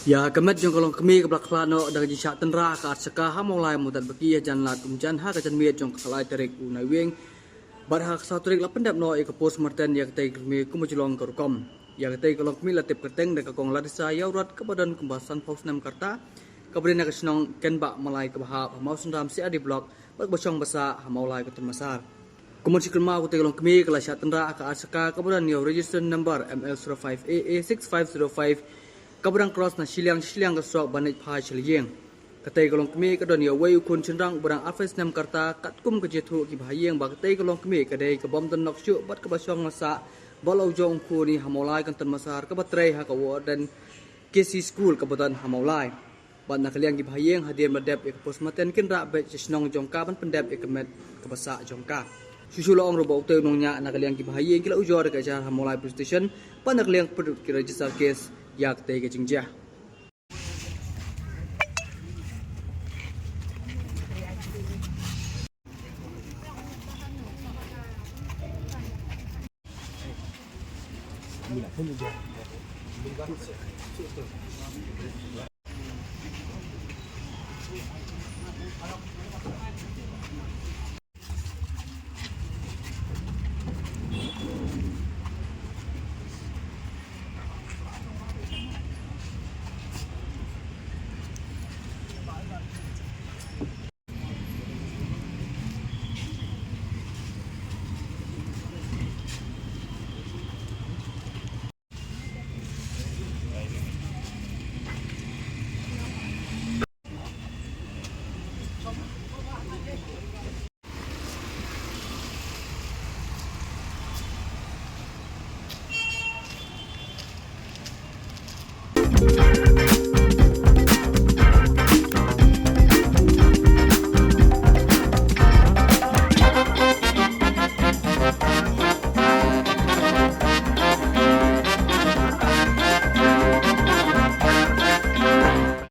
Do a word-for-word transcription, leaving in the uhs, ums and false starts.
Ïa ka met jong ka longkmie kaba la khlad noh da ka jingshah tynrah ka ar shaka ha Mawlai mynta ba ki ïa jan lad kumjan ha ka janmiet jong ka lai tarik u Naiwieng. Bad ha ka saw tarik la pyndep noh ïa ka postmortem ïa katei ka longkmie kumba ju long ka rukom. Ïa katei ka longkmie la tip kyrteng da ka kong Larissa Ïawrat kaba don kumba sanphew snem ka rta, kaba dei na ka shnong Kenbah Malai kaba hap ha Mawsynram C R D Block bad kaba shong ba sah ha Mawlai Kynton Massar. Kumba shi kynmaw, katei ka longkmie ka la shah tynrah ha ka ar shaka kaba don ïa u registration number M L zero five A A six five zero five, kaba dang cross na shiliang shiliang ka surok ban leit phai sha la ïing. Katei ka longkmie ka don ïa uwei u khun shynrang uba dang arphew snem ka rta, katkum ka jingïathuh ki bahaïing ba katei ka longkmie ka dei ka bym don nok shuh bad kaba shong la sah bad la u jong u khun ha Mawlai Kynton Massar kaba trei ha ka Warden K C School kaba don ha Mawlai. Bad na ka liang ki bahaïing, hadien ba dep ïa ka postmortem, kin rah beit sha shnong jong ka ban pyndep ïa ka met kaba sah jong ka. Shuh shuh la ong ruh ba utei u nongñiah na ka liang ki bahaïing ki la ujor ïa ka jar ha Mawlai Police Station bad na ka liang pyrthut ki register case ïa katei ka jingjia.